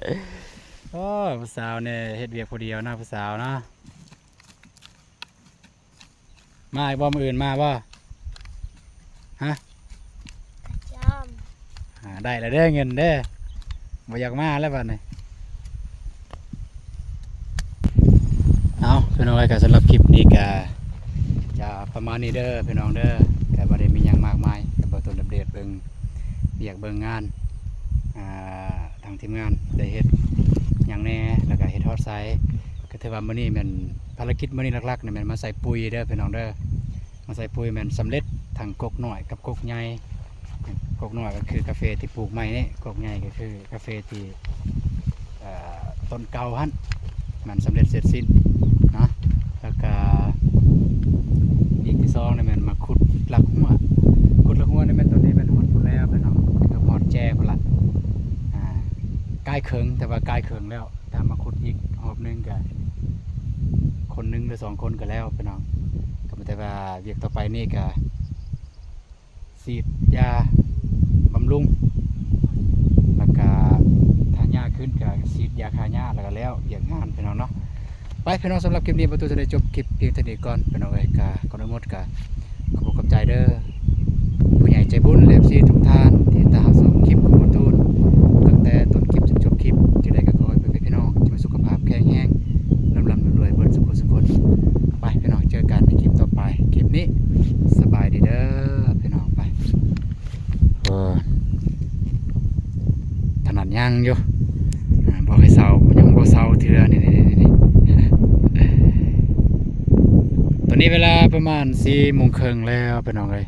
ໂອ້ຍ ຜູ້ສາວນີ້ເຮັດວຽກຜູ້ດຽວເນາະ ຜູ້ສາວເນາະ. ມາອີກບໍ່? ມື້ອື່ນມາບໍ່? ຮະ? ຈອມ ອ່າ ໄດ້ແລ້ວເດີ ເງິນເດີ ບໍ່ຢາກມາແລ້ວບັດນີ້. ເອົາ ພີ່ນ້ອງເອີຍ ກໍສຳລັບຄລິບນີ້ກໍຈະປະມານນີ້ເດີພີ່ນ້ອງເດີ ກໍບໍ່ໄດ້ມີຫຍັງມາກມາຍ ກໍບໍ່ຕ້ອງອັບເດດເບິ່ງວຽກເບິ່ງງານ ອ່າ ທາງທີມງານໄດ້ເຮັດຫຍັງແດ່ ແລ້ວກໍເຮັດຮອດໃສ. ກໍຖືວ່າມື້ນີ້ແມ່ນ ພາລະກິດມື້ນີ້ຫຼັກໆນີ້ແມ່ນມາໃສ່ປຸ໋ຍເດີພີ່ນ້ອງເດີ ມາໃສ່ປຸ໋ຍແມ່ນສຳເລັດທັງກົກນ້ອຍກັບກົກໃຫຍ່. ກົກນ້ອຍກໍຄືກາເຟທີ່ປູກໃໝ່ນີ້ ກົກໃຫຍ່ກໍຄືກາເຟທີ່ ເອີ ຕົ້ນເກົ່າຫັ້ນ ມັນສຳເລັດເສັດສິ້ນເນາະ. ແລ້ວກະອີກທີສອງນີ້ແມ່ນມາຂຸດຫຼັກຮົ້ວ ຂຸດຫຼັກຮົ້ວນີ້ແມ່ນ ຕອນນີ້ແມ່ນຮອດພຸ້ນແລ້ວພີ່ນ້ອງ ເກືອບຮອດແຈພຸ້ນລະ ອ່າ ກາຍເຄິ່ງ ແຕ່ວ່າກາຍເຄິ່ງແລ້ວ ຖ້າມາຂຸດອີກຮອບໜຶ່ງກະຄົນໜຶ່ງ ຫຼື ສອງຄົນກະແລ້ວພີ່ນ້ອງ. ກໍມີແຕ່ວ່າວຽກຕໍ່ໄປນີ້ກະ ສີດຢາບຳລຸງ ແລ້ວກະຖ້າຫຍ້າຂຶ້ນກະສີດຢາຂ້າຫຍ້າ ແລ້ວກະແລ້ວວຽກງານພີ່ນ້ອງເນາະ. ໄປພີ່ນ້ອງ ສຳລັບຄລິບນີ້ ປະຕູຈະໄດ້ຈົບຄລິບພຽງເທົ່ານີ້ກ່ອນພີ່ນ້ອງເອີຍ. ກະກ່ອນອື່ນໝົດກະຂອບອົກຂອບໃຈເດີ ຜູ້ໃຫຍ່ໃຈບຸນ ແລະ ເອັຟຊີທຸກທ່ານທີ່ຕິດຕາມຮັບຊົມຄລິບຂອງປະຕູ ຕັ້ງແຕ່ຕົ້ນຄລິບຈົນຈົບຄລິບ. ຈັ່ງໃດກໍຂໍໃຫ້ພໍ່ແມ່ພີ່ນ້ອງຈົ່ງມີສຸຂະພາບແຂງແຮງ ລ່ຳໆລວຍໆເບິດສູ່ຜູ້ສູ່ຄົນ. ໄປພີ່ນ້ອງ ເຈີກັນໃນຄລິບຕໍ່ໄປ. ຄລິບນີ້ສະບາຍດີເດີພີ່ນ້ອງ. ໄປ ເອີ ຂະໜາດຍ່າງຢູ່ ອ່າ ບໍ່ໃຫ້ເຊົາ ຍັງບໍ່ເຊົາເທື່ອ ນີ້ໆໆ ຕອນນີ້ເວລາປະມານສີ່ໂມງເຄິ່ງແລ້ວພີ່ນ້ອງເອີຍ.